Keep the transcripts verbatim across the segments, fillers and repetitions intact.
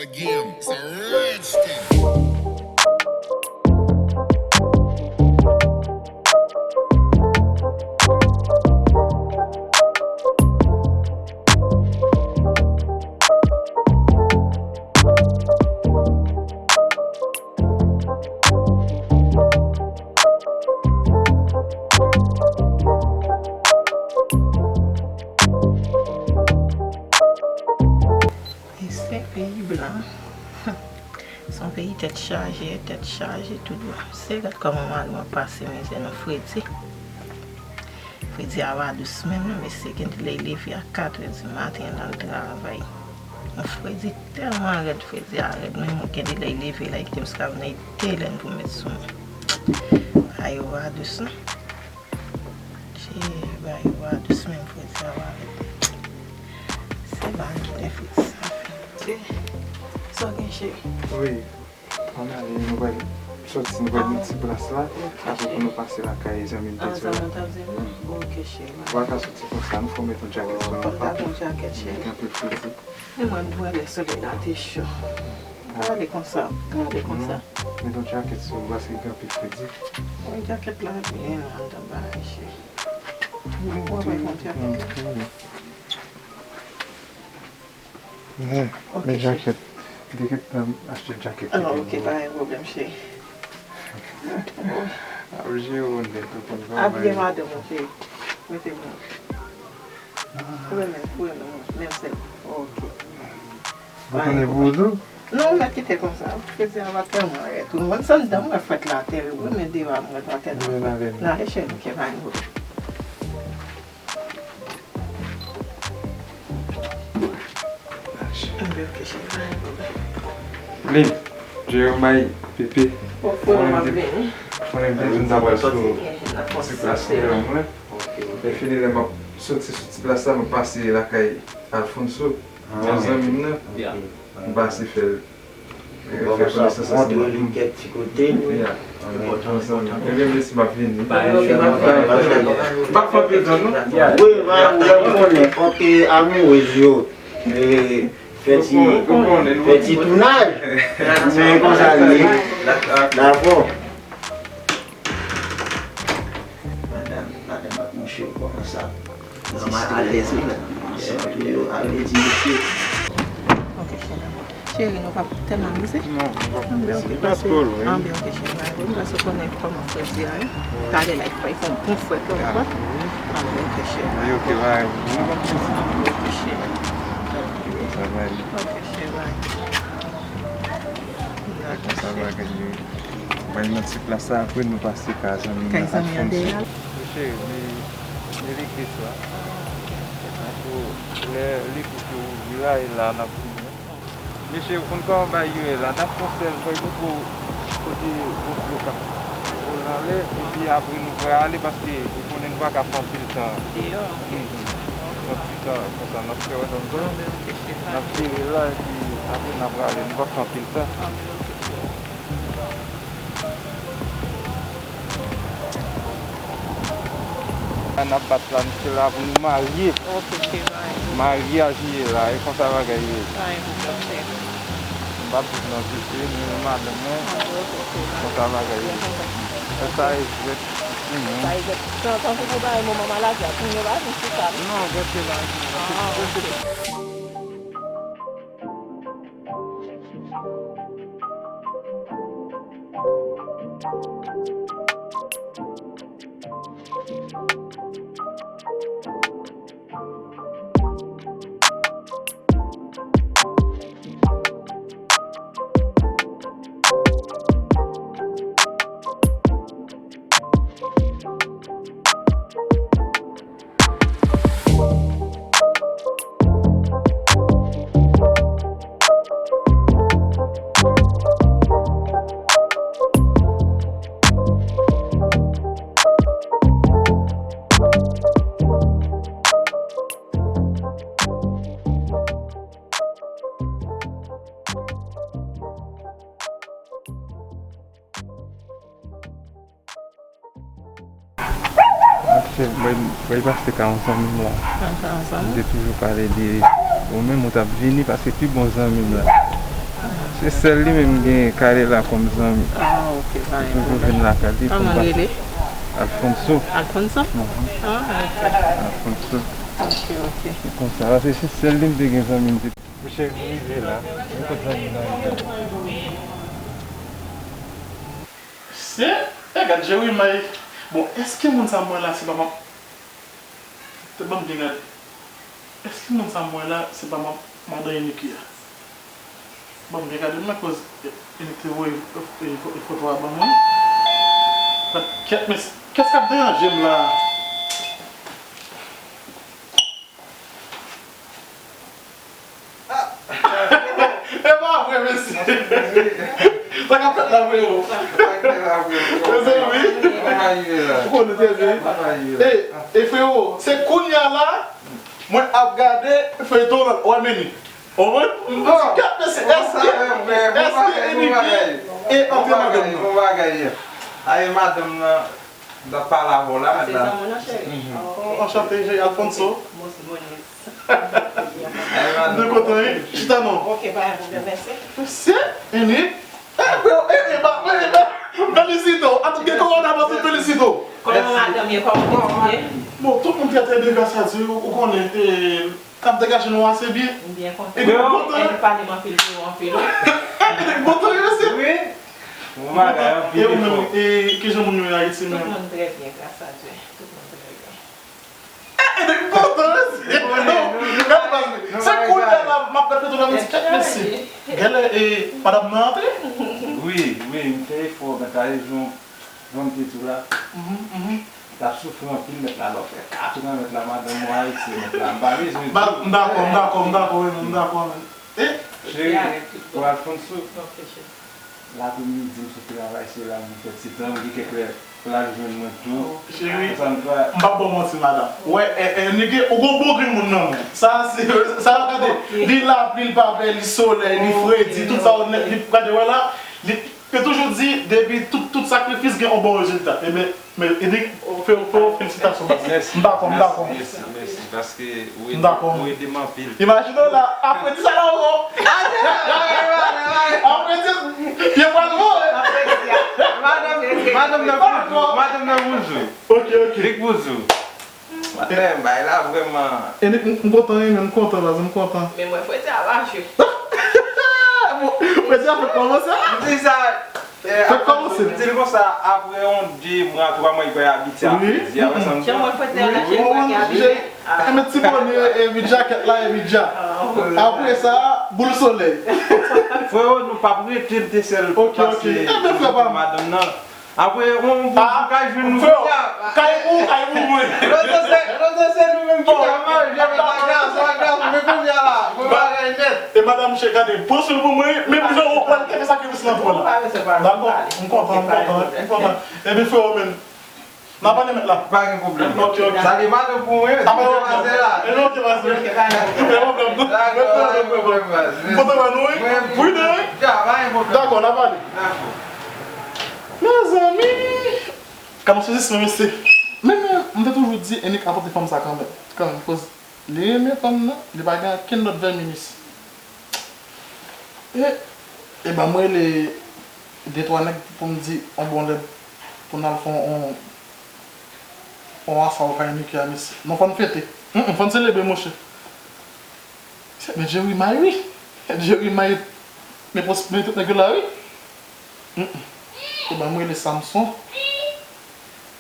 Again, it's a red skin. E se peyi blan. Se yon peyi tèt chaje, tèt chaje tout bon. Se gad kòman mari m ap pase mizè nan fredi. Fredi a va dous menm non, mesye, gen de lè li leve a katrè di maten, l al travay. Yon fredi tèlman rèd, fredi a rèd menm, gen de lè li leve la, li kite m sou kab nan, li te lèn pou met sou mwen. Bagay yo va dous non. Che, bagay yo va dous menm, fredi a va rèd. Se bagay ki te fredi sa. Sa w gen, cheri? Wi. Ann ale, nou pral soti, nou pral met ti plas la. Apre pou nou pase lakay zanmi m te di w la. Zanmi w t ap di nou? Ok, cheri. Ou pa ka soti konsa, non, fò w met yon djakèt sou ou. Fò m ta pran yon djakèt, cheri. Gen anpil fredi. Men mwen, m wè lè solèy la te cho. Gade konsa, gade konsa. Met yon djakèt sou ou, paske gen anpil fredi. Wi, djakèt la byen la, andan bagay, cheri. Ou wè, mwen pran djakèt la. Men djakèt. M te gentan achte djakèt. Ah, ok, pa gen pwoblèm, cheri. Ap jere w nèt, ou konn kòman. Abiye madanm ou, cheri. Mete mwen. Foure men, foure men, men sèl. Ok. Ou konnen pou ou tou? Non, mèt kite konsa. Fredi a va tèlman rèd. Ou konn sa anndan mwen fèt la tèrib, wi, men devan mwen pa tèlman. N ale, cheri, ok, pa gen pwoblèm. Lin, Jeremay, Pepe. Konnen m te di nou ta pral sou ti plas mwen. Lè fini, lè m ap soti sou ti plas la, m ap pase lakay Alfonso, yon zanmi m nan. M pase fè l. Fè konesans ansanm avè m. Montre li kèk ti kote. Ebyen, mesi, m ap vini. M p ap fè anpil tan, non. Wi, m konnen, kote amourez yo. Fè ti, fè ti tounaj. Men konsa li ye. Dakò. Madanm, madanm ak monchè yo kòmanse ap Manman alèz wi. Ansanm tou yo al redi mesye. Ok, cheri. Cheri, nou p ap tèlman amize. Non, nou p ap amize. Pa twò lwen. Anben, ok, cheri. Mwen, mwen, paske w konnen kòman fredi a ye. Talè la, li fè, li fè yon bon frèt la, ou konprann? Anben, ok, cheri. Wi, ok, bye. Anben, ok, cheri. Sa va, wi. Ok, cheri, bye. Dakò, cheri. Sa va, gade. Bay nan ti plas la, apre nou pase kay zanmi m nan Alfonso. Kay zanmi an dèyè a. Cheri, li, li legliz la. Tankou lè legliz yo ouvri la, e la n ap vini. Mesye, ou konn kòman bagay yo ye la, n ap fè yon sèl fèy pou kote gwo flou k ap vole anlè, epi apre nou prale, paske ou konnen nou pa ka fè anpil tan deyò. Anpil tan konsa, n ap fè wè tankou n ap vire la, epi apre n ap prale, nou p ap fè anpil tan. N ap bat planife la pou nou marye. Ok, cheri. Maryaj li ye la, e konsa bagay yo ye. M p ap viv nan vye peyi, mwen menm madanm mwen, konsa bagay yo ye. Sa e jwèt pou timoun. Sa e jwèt. Tankou pou bagay moman maladi a, timoun yo pa vin sou sa, non? Non, gòt se la. Ah, ok. Chèf, mwen, mwen pase ka yon zanmi m la. An ka yon zanmi? M te toujou pale de ou menm, ou t ap vini paske pi bon zanmi m la. Se sèl li menm gen Kalela kòm zanmi. Ah, ok, pa gen pwoblèm. Li toujou vin lakay li pou m pase. Kòman l rele? Alfonso. Alfonso? Mhm. Ah, ok. Alfonso. Ok, ok. Se konsa, paske se sèl li m te gen zanmi m te. Misye rive la. Li kot zanmi m nan rive. Se, e gad Jerry May. Bon, èske moun sa m wè la se pa m ap Tèt ban m byen gade. Èske moun sa m wè la, se pa ma-, madan Eniki a? Ban m byen gade, men akoz Eniki te voye, e, e, e, foto a ban mwen. Kèt, men, kèt k ap deranje m la? E pa vre, mesye. Sa k ap fèt la, freo? Sa k fèt la, freo? Mezanmi. Ou konnen trè byen. E, e freo, se kounye a la, mwen ap gade feyton lan, w ap meni. Ou konprann? Gad, mesye, èske, èske Eniki e antre madanm nan? Bon bagay, bon bagay. Aye, madanm nan. M t ap pale avè w la, mèt la. Se zanmi w nan, cheri? Mhm. Oh, anchante, Jerry Alfonso. Mons Monis. M te kontan, wi. Chita non. Ok, pa gen pwoblèm, mèsi. Se Eniki. E, freo, e, e, ba, e, ba, felisite w. Atò, gen kowona, m ap felisite w. Kòman madanm ye, kòman pitit ye? Bon, tout moun trè, trè byen, gras a Dye, ou, ou konnen, e, N ap degaje nou ase byen. M byen kontan. Epi m kontan. Epi pale m anpil, di w anpil. Epi m kontan, wi, mesye. Wi. Bon bagay, anpil efò. E ou menm, e kijan moun yo ye Ayiti menm? Tout moun trè byen, gras a Dye. Tout moun trè byen. Epi m kontan, mesye. Se kounye a la, m ap gade foto la, m di, kèt, mesye. Genlè, e, madanm nan antre? Wi, wi, m fè efò, men ta rejwen Jan m te di w la, m t ap soufri anpil, mèt la, lè w fè katran, mèt la, madanm mwen ayisyen, mèt la, m pa bezwen di w. M dakò, m dakò, m dakò, wi, m dakò, wi. E? Cheri, pou Alfonso, lapremidi, m sot travay, se la m fè ti tan, m gen kèk lè pou l al jwenn mwen tou. Cheri, m p ap ba w manti, madanm. Ou wè, e, e, nèg, ou gon bon grenn moun nan men. Sa, se, sa, gade, li lapli, li pa pè, li solèy, li fredi, tout sa, ou nèt, li, gade, wè la, li, Yo toujou di, depi tout, tout sakrifis gen yon bon rezilta. Ebyen, men, Edik, fè, fè, felisitasyon, baz. Mèsi, m dakò, m dakò. Mèsi, mèsi, paske ou ede, ou ede m anpil. Imajine w la, apre di sa la, ou. Apre di, yo pral voye. Madanm, madanm nan pou di w, madanm nan pou di w. Ok, ok. Lik pou di w. Maten, bay la vrèman. E m, m kontan, wi, men m kontan, baz, m kontan. Men mwen, fredi a mache. Bon, fredi a fèk kòmanse. M di sa, e, fèk kòmanse. M di l konsa, apre yon de mwa, twa mwa, li pral abitye a fredi a, wè sa m di w. Jan mwen fredi a mache, li pral abitye. E met ti bòne, e, epi jakèt la, epi dja. Apre sa, boul solèy. Freo, nou p ap rete, m te sèl pase madanm nan. Apre, on, on, ah, ou ka jwenn nou freo, kounye a. Kay ou, kay ou, mwen. Lòt se, lòt se nou menm ki ka manje, men bagay sa, sa, men kounye a la, mwen bagay nèt. E madanm chè, gade, pran sou l pou mwen, menm jan ou pral te fè sakrifis lan pou la. Dakò, m kontan, m kontan, m kontan. Epi freo menm, n a pale mèt la. Pa gen pwoblèm. Ok, ok. Salye madanm pou mwen, wi. Sa pa pwoblèm. E non, ok, baz. Pa gen pwoblèm. Dakò, pa gen pwoblèm, baz. M kontan wè nou, wi. Wi, wi. Pa gen pwoblèm. Dakò, n a pale. Dakò. Mezanmi! Gad yon sezisman, mesye. Men, men, m te toujou di Enik ap pote fanm sa kanmenm. Kanmenm, koz li renmen fanm nan, li pa gen okenn lòt vèminis. E, e ban m rele de twa nèg pou m di on bon lèd pou n al fè on, on, on asaw kay Niki a, mesye. Non, fò n fete. Hum, hum, fò n selebre, monchè. Se, men Jerry May, wi. Jerry May, men pwos-, men tout nèg yo la, wi. Mm, mm. E ban m rele Samson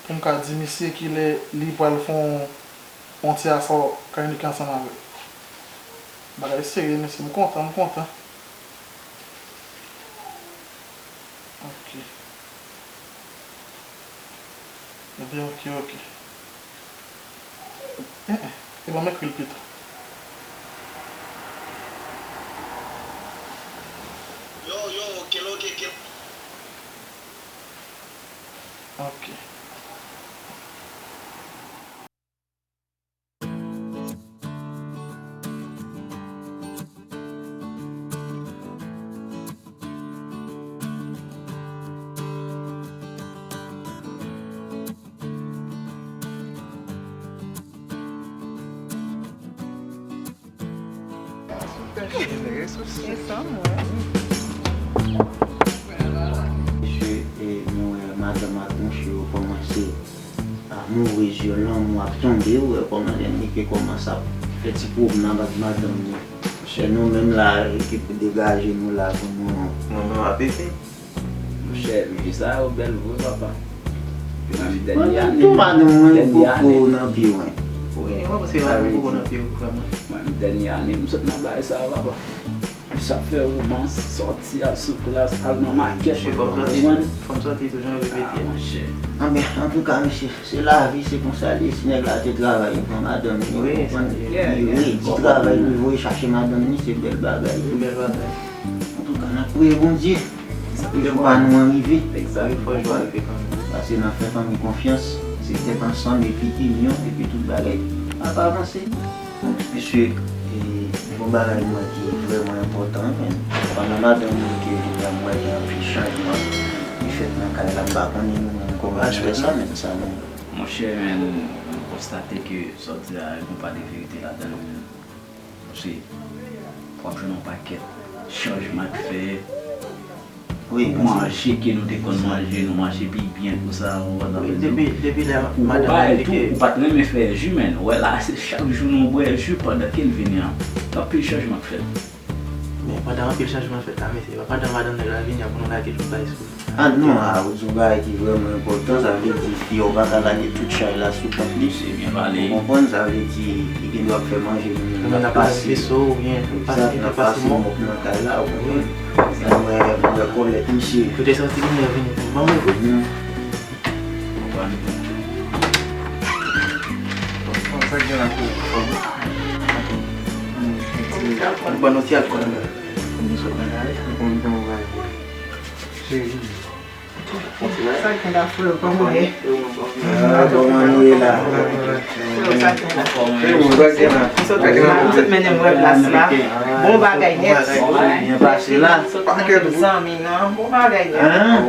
pou m ka di misye kilè li pral fè on, on ti asaw kay Niki ansanm avè l. Bagay serye, mesye, m kontan, m kontan. Ok. Ebyen, ok, ok. Eh, eh, e ban m ekri l pito. Yo, yo, kelo, ke, ke. Ok. Super chérie, resosi. E sa, mwen. Amoureuse yo, lanmou ap tonbe, ou wè kòman Enrique kòmanse ap fè ti pwoblèm avèk madanm li. Monchè, nou menm la ki pou degaje nou la pou nou. Mwen menm ap ede. Monchè, vi sa yo bèl vre, papa. Mwen menm dènye ane, tou madanm mwen dènye poko ane nan pye mwen. Wi, mwen panse madanm poko nan pye w vrèman. Mwen menm dènye ane, m sot nan bagay sa yo, papa. Sa fè romans, sòti al sou plas, al nan makèt, ou konprann? Fòm sòti toujou repete. Ah, monchè. Anben, antouka, mesye, se lavi, se konsa l ye. Si nèg la te travay, li pran madanm li, ou konprann? Li redi travay pou l voye chache madanm li, se bèl bagay. Bèl bagay. Antouka, n ap priye Bondye pou pa nou an rive. Egzakteman. Paske nan fè fanmi konfyans, se tèt ansanm, epi inyon, epi tout bagay ap avanse. Mesye, e, gon bagay mwen ki vrèman enpòtan, men pandan madanm mwen te vin la, m wè gen anpil chanjman ki fèt nan kay la, m pa konnen nou menm kòman nou wè sa, men sa nou. Monchè, men, m konstate ke sa w di a, gon pa de verite ladan l, men. Paske w ap jwenn yon pakèt chanjman k fè. Wi, manje ke nou te konn manje, nou manje pi byen tou sa, ou konprann sa m vle di w. Depi, depi lè madanm mwen te ke. Ou pa t renmen fè ji, men, ou wè la, se chak jou nou bwè ji pandan ke l vini an. Gen anpil chanjman k fèt. Men pandan anpil chanjman fèt la, mesye, pandan madanm nèg la vini an, pou nou lage tout bagay sou li. Ah non, a, ou di yon bagay ki vrèman enpòtan, sa vle di fi a, ou pa ka lage tout chay la sou kont li. Se byen pale. Ou konprann, sa vle di, li gen dwa ap fè manje, nou menm n ap pase. N ap pase veso, oubyen n ap pase mòp nan kay la, ou konprann. Mwen, mwen wè kòlèt misye. Ou te santi li nève, ban mwen. Ou konprann? Sa gen la tou. Ou ban nou ti alkòl. Cheri. Sa gen la, frè, kòman w ye? Ah, kòman nou ye la? Frè, sa gen la. Frè, sa gen la. M sot mennen m wè plas la. Bon bagay nèt. Byen pase la. Zanmi nan, bon bagay nèt.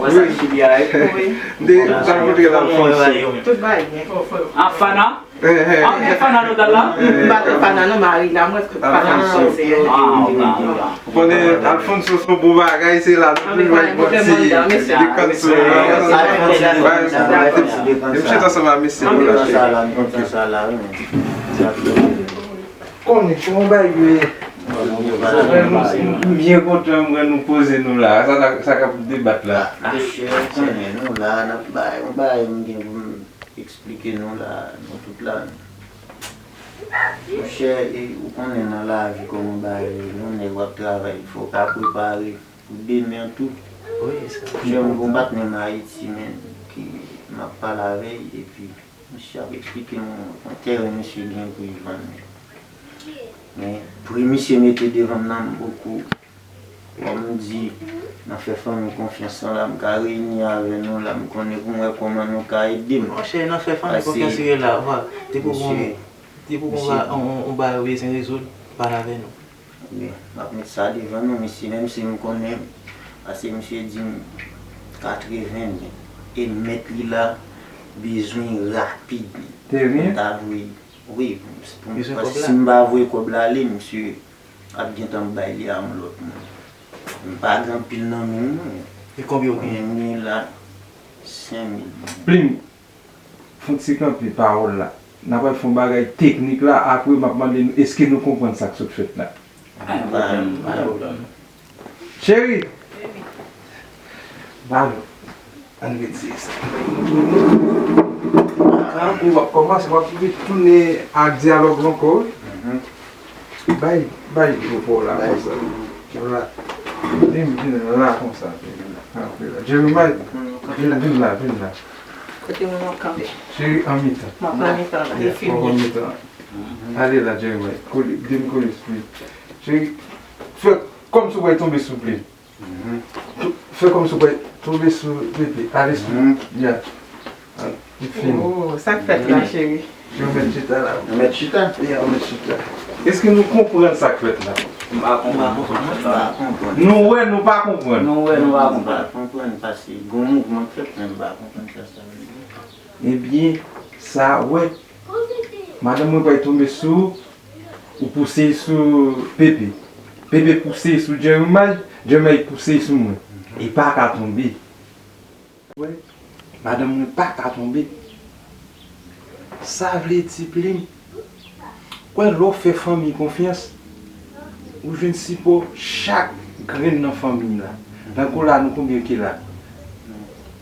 Wi. M te, m t ap montre l Alphonse. Tout bagay byen. Ah, Fana? Ah, men Fana nou t al la? M pa t Fana non, Mari la, mwen Fana m panse. Ah, ok, ok. Ou konnen Alphonse se yon bon bagay, se la nou toujou ap pran ti dekann sou li. Depi chita ansanm a mesye yo la, cheri. Konnen, se yon bagay yo ye. M byen kontan, m wè nou poze nou la. Sa, sa k ap debat la. Mesye, ou konnen nou la, n ap bay yon bagay m gen pou m eksplike nou la, nou tout la. Monchè, e, ou konnen nan lavi kòman bagay yo ye, yon nèg w ap travay, fò w ka prepare pou demen tou. Wi, sa. Monchè, m gon patnè m Ayiti, men, ki m ap pale avè l, epi, monchè ap eksplike m yon tèren misye gen pou l vann. Men, pri misye mete devan m nan, m poko Kòm m di, nan fè fanmi konfyans lan la, m ka reyini avè nou la, m konnen pou m wè kòman nou ka ede m. Monchè, nan fè fanmi konfyans ou ye la, wa, depi w gon, depi w gon ba-, on, on, on bagay ou bezwen rezoud, pale avè nou. Wi, m ap met sa devan nou, mesye, menm si m konnen, paske misye di m katreven, e mèt li la bezwen rapid. Te vin? M ta vle, wi, pou m, paske si m pa voye kòb la ale, misye ap gentan bay li a yon lòt moun. M pa gen anpil nan men m non. E konbyen w genyen? Mwen m genyen la senk mil. Plim, fon ti kanpe pawòl la. N a pral fè yon bagay teknik la, apre m ap mande nou, èske nou konprann sa k sot fèt la? Pa gen pwoblèm, pa gen pwoblèm. Cheri! Baby. Baby. Ann retire sa. Kanpe, w ap kòmanse, w ap retounen ak dyalòg la ankò, wi. Mhm. Bay, bay dlo pa w la, konsa. Vin la. Vin, vin la, konsa. Kanpe la. Jeremiah, vin, vin la, vin la. Kote moun w ap kanpe? Cheri, an mitan. M ap nan mitan la, e fini. Fò w an mitan. Ale la, Jeremiah. Kole, vin kole sou li. Cheri, fè kòmsi w pral tonbe sou Plim. Mhm. Tou-, fè kòmsi w pral tonbe sou Pepe. Ale sou, mhm, ya. Li fini. Oh, sa k fèt la, cheri? Yo mèt chita la. Yo mèt chita? Ya, yo mèt chita. Èske nou konprann sa k fèt la? M pa konprann. M pa konprann. Nou wè, nou pa konprann. Nou wè, nou pa konprann. M pa konprann, paske gon mouvman k fèt, men m pa konprann sa sa vle di. Ebyen, sa, wè. Madanm mwen pral tonbe sou ou, ou pouse sou Pepe. Pepe pouse sou Jeremiah, Jeremiah pouse sou mwen. E pa ka tonbe. Wè, madanm mwen pa ka tonbe. Sa vle di, Plim, kwè lè w fè fanmi konfyans, ou jwenn sipò chak grenn nan fanmi la. Tankou la, nou konbyen ki la?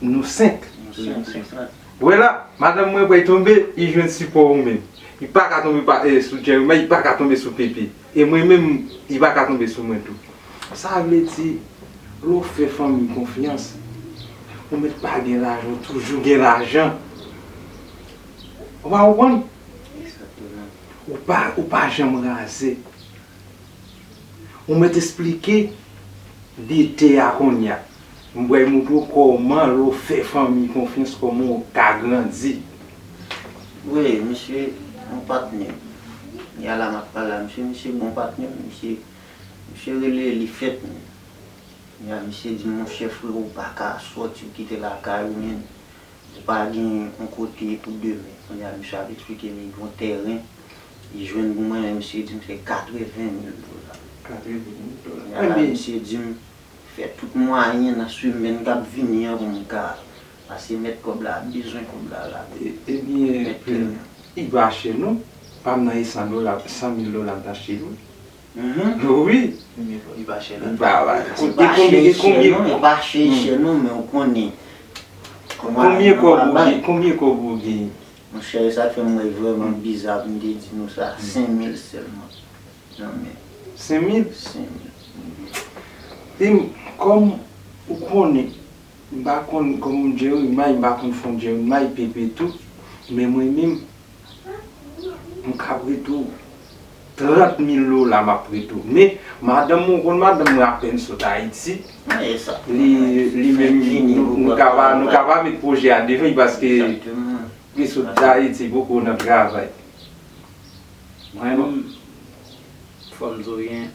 Nou senk. Ou wè la, madanm mwen pral tonbe, li jwenn sipò ou menm. Li pa ka tonbe pa, eh, sou Jerry, men li pa ka tonbe sou Pepe. E mwen menm, li pa ka tonbe sou mwen tou. Sa vle di, lè w fè fanmi konfyans, ou mèt pa gen lajan, ou toujou gen lajan. Ou pa konprann? Ou pa, ou pa janm raze. Ou mèt esplike de tè a kounye a. M pral montre w kòman lè w fè fanmi konfyans, kòman w ka grandi. Wi, misye yon patnè. Y a la m ap pale a misye, misye bon patnè, misye, misye rele li fèt menm. Ya, misye di m, monchè, frero, ou pa ka sòti, ou kite lakay ou, menm. Ou pa gen yon kote pou demen. Kounye a, misye ap eksplike m, li gen yon tèren, li jwenn pou mwen, men misye di m se katreven mil dola. Katreven mil dola. Ya, misye di m, fè tout mwayen nan semèn k ap vini an pou m ka, paske mèt kòb la ap bezwen kòb la, la. E, ebyen, li pa chè non. Pa m nan e san dola, san mil dola m ta achte l, wi. Wi. Li pa chè la. Li pa, li pa. Li pa chè, chè non, li pa chè, chè non, men ou konnen. Konbyen kòb ou gen? Konbyen kòb ou gen? Monchè, sa k fè m wè vrèman biza pou m te di nou sa, senk mil sèlman. Nan men. Senk mil? Senk mil. Pim, kòm ou konnen, m pa konn, kòm Jerry May, m pa konn fon Jerry May, Pepe tou, men mwen menm, m ka prete w trant mil dola, m ap prete w. Men, madanm mwen, ou konn madanm mwen apèn sot Ayiti. Li, li menm, nou, nou ka pa, nou ka pa met pwojè a devan, paske li sot Ayiti, poko nan travay. Mwen menm, fò m di w byen,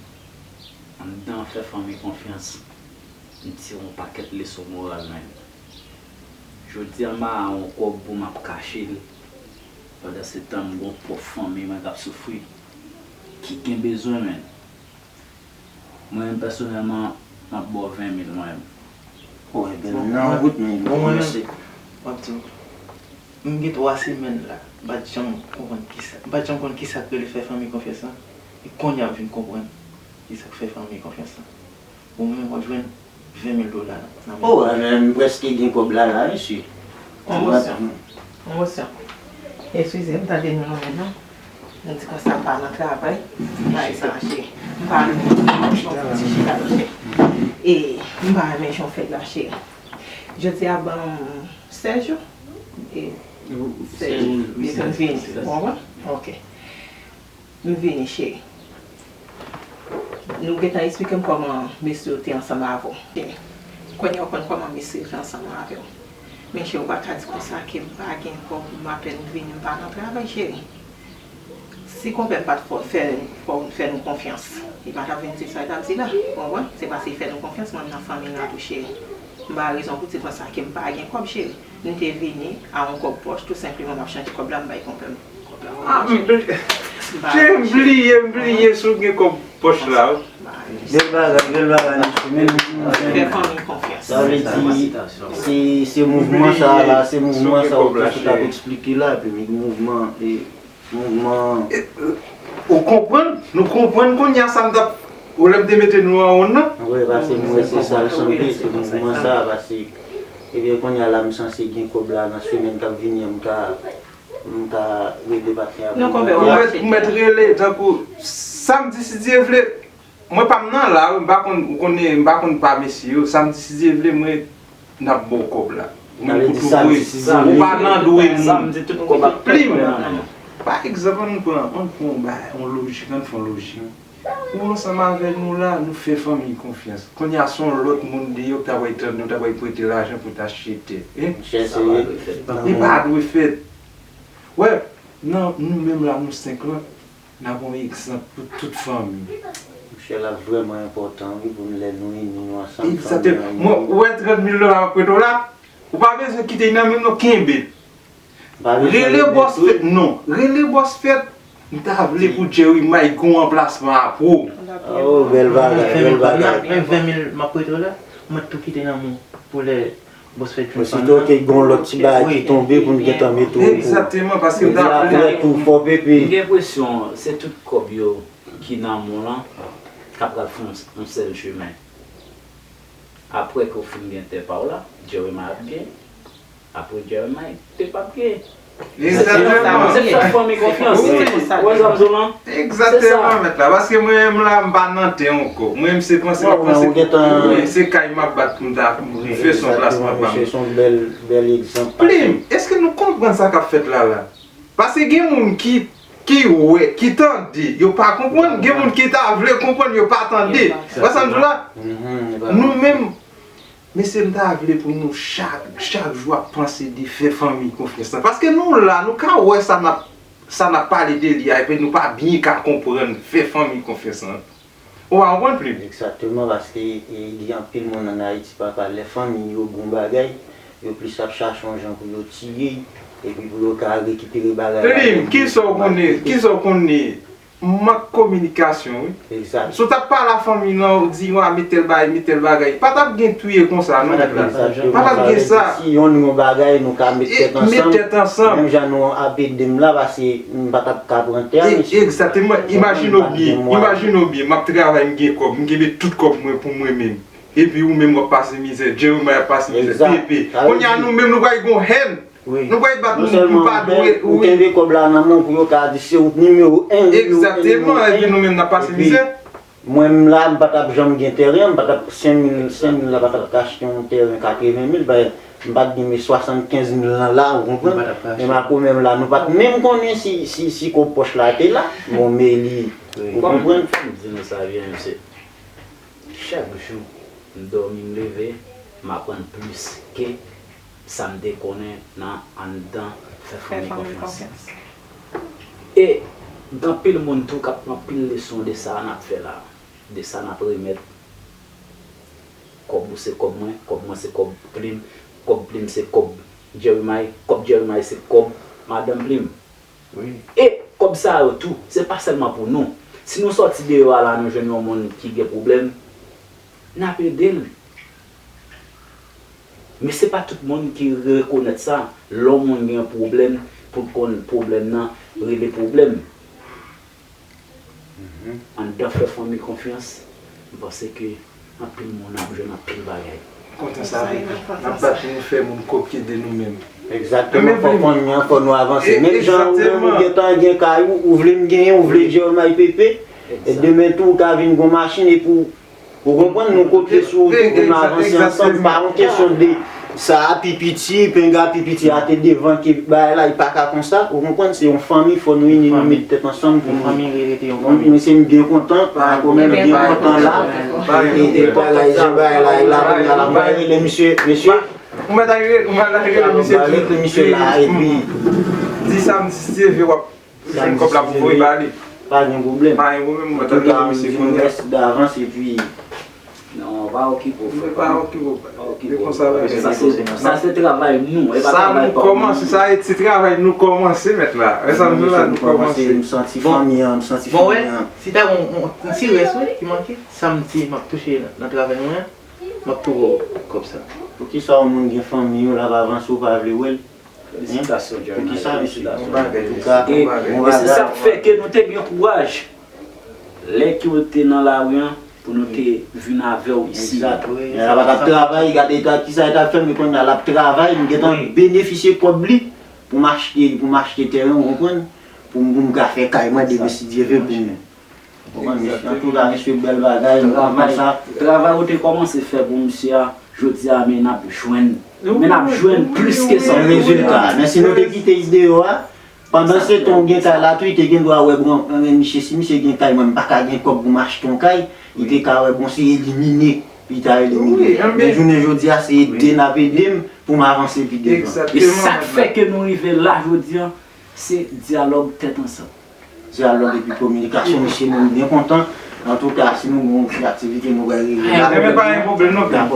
anndan fè fanmi konfyans, m tire yon pakèt leson moral nan yo. Jodi a, m pa gen yon kòb pou m ap kache l, pandan se tan m gen yon pwòp fanmi mwen k ap soufri, ki gen bezwen, men. Mwen menm pèsonèlman, m ap ba w ven mil mwen menm. O, ebyen, m nan wout, men bon, mwen menm, m ap di w, m gen twa semèn la, m pa t janm konprann kisa, m pa t janm konn kisa k rele fè fanmi konfyans lan. E kounye a m vin konprann kisa k fè fanmi konfyans lan. Bon, mwen menm, w ap jwenn ven mil dola nan men. O, ebyen, m prèske gen kòb la, la, mesye. Pwomosyon. Pwomosyon. Eskize, m tande nou nan men non. Nou di konsa m pa nan travay. M pa e sa mache. M pa renmen jan w fè ti chita la, cheri. E m pa renmen jan w fè la, cheri. Jodi a ban m sèz jou. E sèz jou. Li konn vini. Ou konprann? Ok. M vini, cheri. Nou gentan eksplike m kòman mesye yo te ansanm avè w. Kounye a w konn kòman mesye yo te ansanm avè w. Men cheri, w pa ka di konsa ke m pa gen kòb, m apèn vini, m pa nan travay, cheri. Si konpè m pa t fè, fè, fè nou konfyans, li pa t ap vin di sa l t ap di la. Ou konprann? Se paske li fè nou konfyans, mwen m nan fanmi l la tou, cheri. M pa gen rezon pou di konsa ke m pa gen kòb, cheri. M te vini a yon kòb pòch, tou senpleman m ap chanje kòb la, m bay konpè m. Ah, m bliye, m bliye, m bliye si w gen kòb pòch la, wi. Bèl bagay, bèl bagay, mesye. Men nou fè fanmi konfyans. Sa vle di, se, se mouvman sa a la, se mouvman sa a w te sot ap eksplike la, epi mouvman, e, mouvman. Ou konprann? Nou konprann kounye a sa m t ap, ou lè m te mete nou an wonn nan? Wi, paske m wè se sa l sanble, se mouvman sa a, paske, ebyen, kounye a la, m sanse gen kòb la nan semèn k ap vini an, m ka M ka rele patnè a pou mwen. Ou mèt, ou mèt rele, tankou, samdi, si Dye vle, mwen pa m nan la, wi, m pa konn, ou konnen, m pa konn pa mesye yo, samdi, si Dye vle, mwen, n ap ba w kòb la. Ou menm pou tou vre, ou pa nan dwe moun. Plim. Pa egzanp, ann pran, ann pran yon bagay, yon lojik, ann fè yon lojik. Ou ansanm avè nou la, nou fè fanmi konfyans. Kounye a, se yon lòt moun deyò ki ta pral tande w, ta pral prete lajan pou w ta achte tè. Li pa dwe fèt. Wè, nan nou menm la, nou senk lan, n ap yon egzanp pou tout fanmi. Monchè, l ap vrèman enpòtan, wi, pou nou lè nou ini, nou ansanm, fanmi an ini. Egzakteman. Mwen, ou wè trant mil dola m ap prete w la, ou pa bezwen kite l nan men m non, kenbe l. Rele bòs fèt, non. Rele bòs fèt, m ta vle pou Jerry Mike gon anplasman apre w. Oh, bèl bagay, bèl bagay. Menm ven mil m ap prete w la, mwen tou kite nan men w pou lè Osito ke gen yon lòt ti bagay ki tonbe pou n gentan mete w okouran. Egzakteman, paske m ta vle. Epi apre tou, fò pepe. M gen enpresyon se tout kòb yo ki nan men w lan k ap pral fè yon, yon sèl chemen. Apre ke w fin gen tè pa w la, Jeremiah ap gen. Apre Jeremiah, te p ap gen. Egzakteman. Se fè fanmi konfyans. Wi. Ou wè sa m di w lan? Egzakteman, mèt la. Paske mwen menm la, m pa nan tè ankò. Mwen menm se panse m ap panse. Wi, se kay m ap bat pou m ta fè sou plasman pa m. Se yon bèl, bèl egzanp. Plim, èske nou konprann sa k ap fèt la la? Paske gen moun ki, ki wè, ki tande, yo pa konprann. Gen moun ki ta vle konprann, yo pa tande. Wè sa m di w la? Nou menm, mesye, m ta vle pou nou chak, chak jou ap panse de fè fanmi konfyans lan. Paske nou la, nou ka wè sa n ap, sa n ap pale de li a, epi nou pa byen ka konprann fè fanmi konfyans lan. Ou pa konprann, Plim? Egzakteman, paske, e, gen anpil moun ann Ayiti, papa, lè fanmi yo gen yon bagay, yo plis ap chache yon jan pou yo tiye, epi pou yo ka rekipere bagay la. Plim, kisa w konnen, kisa w konnen? M mank kominikasyon, wi. Egzat. Si w t ap pale a fanmi nan, w di, "Wa, met tèl bagay, met tèl bagay." Pa t ap gen touye konsa, non, mèt la. Pa t ap gen sa. Si youn gen yon bagay, nou ka met tèt ansanm. Met tèt ansanm. Menm jan nou ap ede m la, paske m pa t ap ka pran tè a, mesye. Egzakteman. Imajine w byen, imajine w byen, m ap travay, m gen kòb, m kenbe tout kòb mwen pou mwen menm. Epi ou menm w ap pase mizè, Jeremiah ap pase mizè, Pepe. Kounye a nou menm nou pral gen yon hèn. Nou pral bat moun pou pa dwe, wi. Ou kenbe kòb la nan men w pou yo ka di se ou k nimewo en, nimewo en, nimewo en. Egzakteman, epi nou menm n ap pase mizè. Mwen menm la, m pa t ap janm gen tèren, m pa t ap, senk mil, senk mil la pa t ap ka achte yon tèren katreven mil, m pa t gen men swasannkenz mil lan la, ou konprann? Men Mako menm la, nou pa t menm konnen si, si, si kòb pòch la te la. Bon, men li, ou konprann? Fò m di nou sa byen, mesye. Chak jou, m dòmi, m leve, m aprann plis ke sa m te konnen nan anndan fè fanmi konfyans. E gen anpil moun tou k ap pran anpil leson de sa n ap fè la, de sa n ap remèt. Kòb ou se kòb mwen, kòb mwen se kòb Plim, kòb Plim se kòb Jeremiah, kòb Jeremiah se kòb madanm Plim. Wi. E kòb sa yo tou, se pa sèlman pou nou. Si nou sòti deyò a la, nou jwenn yon moun ki gen pwoblèm, n ap ede l. Men se pa tout moun ki rekonèt sa. Lè yon moun gen yon pwoblèm, pou l konn pwoblèm nan, rele pwoblèm. Anndan fè fanmi konfyans, m panse ke anpil moun ap jwenn anpil bagay. Kontan sa, wi. N ap bat pou nou fè moun kopye de nou menm. Egzakteman, fò fanmi an, fò nou avanse. Menm jan ou menm ou gentan gen kay ou, ou vle m genyen, ou vle Jeremiah, Pepe, e demen tou ou ka vin gon machin epi w, ou konprann, nou kopye sou ou tou pou n avanse ansanm. Pa yon kesyon de sa a pi piti, penga pi piti a te devan ke bagay la, li pa ka konsa, ou konprann, se yon fanmi, fò nou ini, nou met tèt ansanm pou nou. Mwen, mwen se m byen kontan, pa yon pwoblèm, byen kontan la. E, e bagay, jan bagay la ye la, kounye a la, m pral rele misye, mesye. Ou mèt al rele, ou mèt al rele misye. M pral rele misye la, epi. Di sa m di, si Dye vle w ap jwenn kòb la pou voye ba li. Pa gen pwoblèm. Pa gen pwoblèm, ou mèt al rele misye kounye a. Antouka, m di nou mèsi davans, epi. Non, pa okipe w, frè. Pa okipe w. Pa okipe w. Sa se, sa se travay nou, e pa travay pa w. Sa nou kòmanse, sa se travay nou kòmanse, mèt la. E sa nou la, nou kòmanse. M santi fanmi an, m santi fanmi an. Si ta gon yon, yon ti rès, wi, ki manke, sa m di, m ap touche nan, nan travay mwen an, m ap tou ba w kòb sa. Poukisa yon moun gen fanmi, w l ap avanse, w pa vle wè l? Felisitasyon, Jeremiah. Poukisa, mesye? Antouka, e, e se sa k fè ke nou te gen kouraj lè ke w te nan lari an, pou nou te vin avè w isi. Egzat, wi. Nèg la pa t ap travay, gade eta, kisa li t ap fè, men kounye a l ap travay, m gentan benefisye kòb li pou m achte, pou m achte tèren, w konprann? Pou m, pou m ka fè kay mwen demen si Dye vle pou mwen. Ou konprann, mesye? Antouka, mesye, bèl bagay, nou kontan sa. Travay ou te kòmanse fè pou misye a, jodi a, men n ap jwenn, men n ap jwenn plis ke sa. Rezilta. Men si nou te kite l deyò a, pandan se tan w gen kay la tou, li te gen dwa wè, bon, men misye, si misye gen kay, mwen, m pa ka gen kòb pou m achte yon kay, li te ka wè, bon, se elimine, li ta elimine. Men jounen jodi a, se ede n ap ede m pou m avanse pi devan. E sa k fè ke nou rive la jodi a, se dyalòg tèt ansanm. Dyalòg epi kominikasyon, mesye, nou byen kontan. Antouka, si nou gen yon ti aktivite, nou pral rive la. Enben, pa gen pwoblèm non, pa gen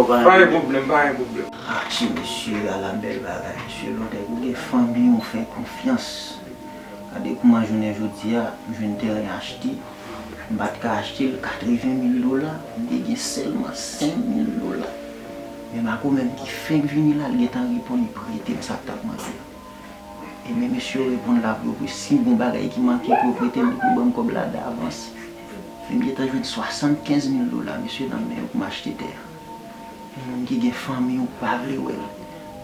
pwoblèm, pa gen pwoblèm. Atchi, mesye, ala bèl bagay, mesye. Lòt nèg ou gen fanmi w fè konfyans. Gade kouman jounen jodi a, m jwenn tèren achte. M pa t ka achte l katreven mil dola, m te gen sèlman senk mil dola. Mako menm ki fenk vini la, li gentan reponn, li prete m sa k t ap manke a. Ebyen, mesye yo reponn la pou yo, si gon bagay ki manke pou yo prete m, pou yo ban m kòb la davans. Men m gentan jwenn swasannkenz mil dola, mesye, nan men yo pou m achte tè a. Yon moun ki gen fanmi ou pa vle wè l.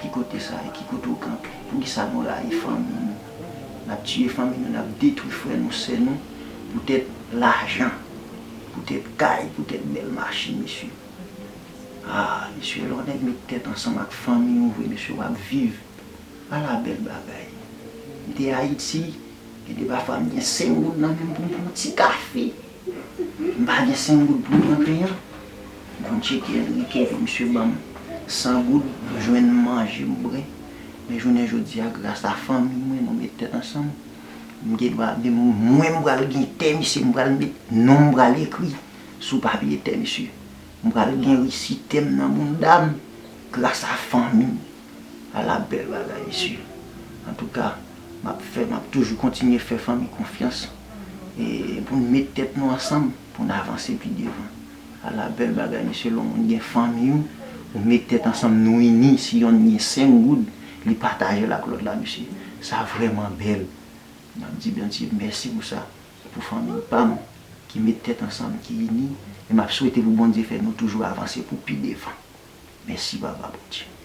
Ki kote sa ye? Ki kote w kanpe? Poukisa nou rayi fanmi nou? N ap tiye fanmi nou, n ap detwi frè nou, sè nou, poutèt lajan, poutèt kay, poutèt bèl machin, mesye. Ah, mesye, lè yon nèg met tèt ansanm ak fanmi ou vre, mesye, w ap viv. Ala bèl bagay. M te Ayiti, gen de pafwa m gen senk goud nan men m pou m pran yon ti kafe. M pa gen senk goud pou m pran pen an. M konn tcheke Enrique epi misye ban m san goud, m jwenn manje, m bwè. Men jounen jodi a, gras a fanmi mwen, nou met tèt ansanm. M gen dwa, men mwen m pral gen tè, mesye, m pral met non m pral ekri sou papye tè, mesye. M pral gen resi tè m nan bounda m gras a fanmi m. Ala bèl bagay, mesye. Antouka, m ap fè, m ap toujou kontinye fè fanmi konfyans. E pou n met tèt nou ansanm, pou n avanse pi devan. Ala bèl bagay, mesye, lè yon moun gen fanmi w, ou met tèt ansanm, nou ini, si yonn gen senk goud, li pataje l ak lòt la, mesye. Sa vrèman bèl. M ap di Bondye mèsi pou sa, pou fanmi pa m, ki met tèt ansanm, ki ini, e m ap swete pou Bondye fè nou toujou avanse pou pi devan. Mèsi, Papa Bondye.